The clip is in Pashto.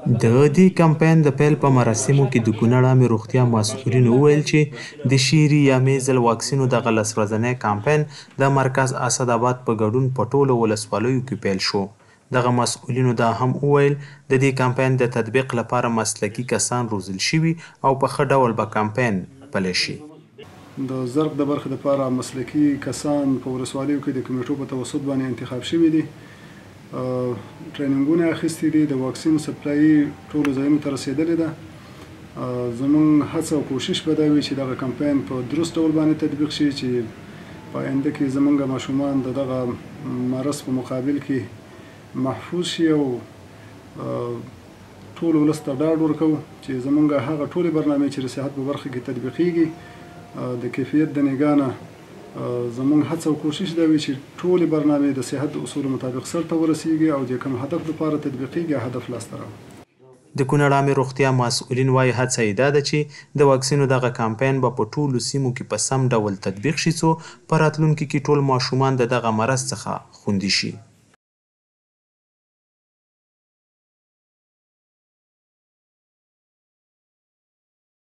د دې کمپاین د پیل په مراسمو کې د کونړ عامې روغتیا مسؤلینو وویل چې د شیري یا میزل واکسینو دغه لس ورځنی کمپاین د مرکز اسعد اباد په ګډون په ټولو ولسوالیو کې پیل شو. دغه مسؤلینو دا هم وویل، د دې کمپاین د تطبیق لپاره مسلکي کسان روزل شوي او په ښه ډول به کمپاین پلی شي. د زرق د برخې لپاره مسلکي کسان په ولسوالیو کې د کمیټو په توسط باندې انتخاب شوي دي. ټریننګونه اخیستي دي، د واکسین سپلایي ټولو ځایونو ته رسېدلې ده. زمونږ هڅه او کوشش به دا وي چې دغه کمپاین په درست ډول باندې تطبیق شي، چې په آینده کې زمونږ ماشومان د دغه مرض په مقابل کې محفوظ شي، او ټول ولس ته ډاډ ورکوو چې زمونږ هغه ټولې برنامې چې د صحت په برخه کې تطبیقیږي د کیفیت د نګاه زمونږ هڅه او کوشش دا وي چې ټولې برنامې د صحت د اصولو مطابق سر ته ورسیږي او د کوم هدف لپاره تطبیقیږي هدف لاسته راوړي. د کونړ عامې روغتیا مسؤلین وايي، هڅه یې دا ده چې د واکسینو دغه کمپاین به په ټولو سیمو کې په سم ډول تطبیق شي، څو په راتلونکي کې ټول ماشومان د دغه مرض څخه خوندي شي.